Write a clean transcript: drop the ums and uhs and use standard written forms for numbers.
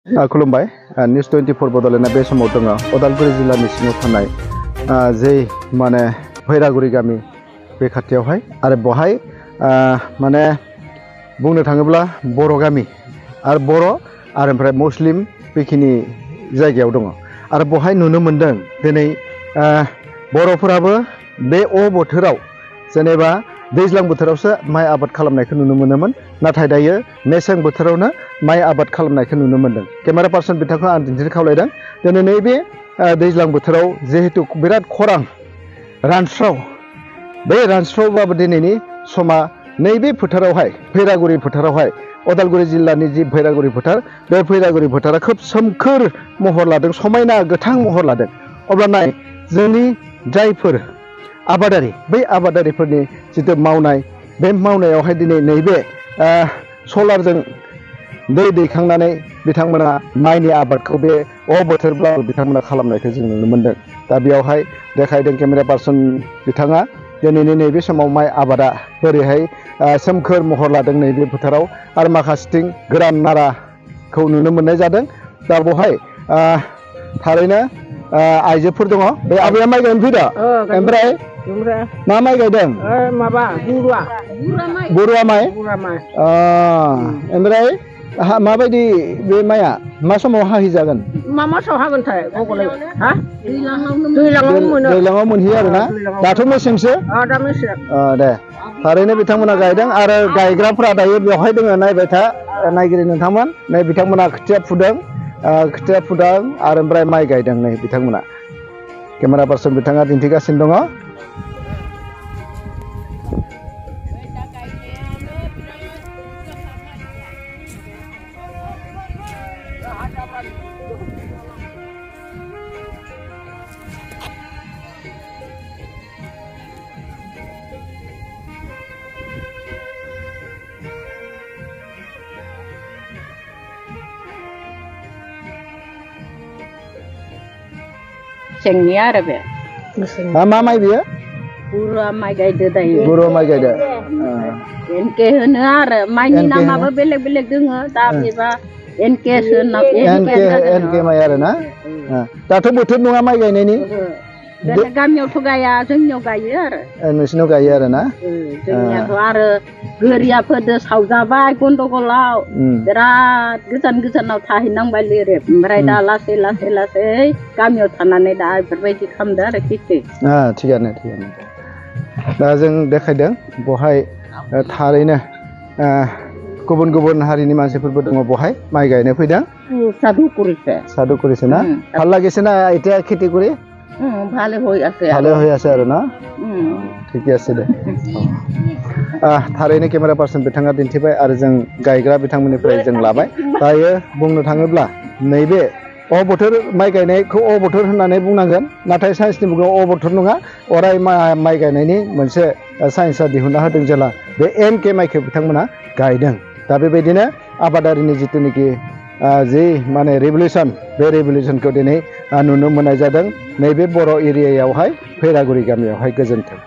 खुलुमबाय निउस 24 बड'लेण्डआ बे समाव दङ उदालगुरि जिल्लानि सिङाव थानाय जे माने भैरागुरि गामि बे खाथियावहाय आरो बहाय माने बुंनो थाङोब्ला बर' गामि आरो बर' आरो ओमफ्राय मुस्लिम बेखिनि जायगायाव दङ आरो बहाय नुनो मोनदों दिनै बर'फोराबो बे बोथोराव जेनेबा दैज्लां बोथोरावसो माइ आबाद खालामनायखौ नुनो मोनोमोन नाथाय दायो मेसें बोथोरावनो माइ आबाद खालामनायखौ नुनो मोनदों केमेरा पार्सन बिथांखौ आं दिन्थिनो खावलायदों दिनै नैबे दैज्लां बोथोराव जिहेतु बिराद खरां रानस्राव बे रानस्रावबाबो दिनैनि समा नैबे फोथारावहाय भैरागुरि फोथारावहाय उदालगुरि जिल्लानि जि भैरागुरि फोथार बे भैरागुरि फोथारा खोब सोमखोर महर लादों समायना गोथां महर लादों अब्ला नाय जोंनि जायफोर आबादारि बै आबादारिफोरनि जितु मावनाय बे मावनायावहाय दिनै नैबे सलारजों दै दैखांनानै बिथांमोना माइनि आबादखौ बे बोथोरब्लाबो बिथांमोना खालामनायखौ जों नुनो मोनदों दा बेयावहाय देखायदों केमेरा पार्सन बिथाङा दिनैनि नैबे समाव माइ आबादा बोरैहाय सोमखोर महर लादों नैबे फोथाराव आरो माखासेथिं गोरान नाराखौ नुनो मोननाय जादों दा बेवहाय थारैनो आइजोफोर दङ बे आबैया माइ गायनो फैदों ओमफ्राय मा माइ गायदों माबा बरुवा माइ ओमफ्राय माबायदि बे माइया मा समाव हाहैजागोन मा मासाव हागोनथाय दैज्लाङाव मोनहैयो आरोना दाथ' मेसेंसो दा मेसें दे थारैनो बिथांमोना गायदों आरो गायग्राफोरा दायो बेवहाय दङ नायबाय था नायगिरि नोंथांमोन नै बिथांमोना खोथिया फुदों आरो ओमफ्राय माइ गायदों नै बिथांमोना केमेरा पार्सन बिथाङा दिन्थिगासिनो दङ मेसेंनि आरो बे मा माइ बेयो बरुवा माइ गायदो दायो बरुवा माइ गायदो एनके होनो आरो माइनि नामाबो बेलेग बेलेग दोङो दा बेबा एनके माइ आरो ना दाथ' बोथोर नङा माइ गायनायनि गामियावथ' गाया जोंनियाव गायो आरो नोंसिनाव गायो आरो ना जोंनियाथ' आरो गोरियाफोरदो सावजाबाय गन्दगलाव बिराद गोजानाव थाहैनांबाय लिरे ओमफ्राय दा लासै गामियाव थानानै दा बेफोरबायदि खालामदो आरो खेथि थिगानो दा जों देखायदों बहाय थारैनो गुबुन हारिनि मानसिफोरबो दङ बहाय माइ गायनो फैदों साधु কৰিছে ना ভাল লাগিছে না এতিয়া খেতি কৰি ভালে হৈ আছে আৰু না ঠিকে আছে দे थारैनो केमेरा पार्सन बिथाङा दिन्थिबाय आरो जों गायग्रा बिथांमोननिफ्राय जों लाबाय दायो बुंनो थाङोब्ला नैबे बोथोर माइ गायनायखौ बोथोर होननानै बुंनांगोन नाथाय साइन्सनि मुगायाव बोथोर नङा अराय माइ गायनायनि मोनसे साइन्सआ दिहुनना होदों जेला बे एनके माइखौ बिथांमोना गायदों दा बेबायदिनो आबादारिनि जिथुनिखि जि माने रेभुलुसन बे रेभुलुसनखौ दिनै नुनो मोननाय जादों नैबे बर' एरियायावहाय भैरागुरि गामियावहाय गोजोन्थों।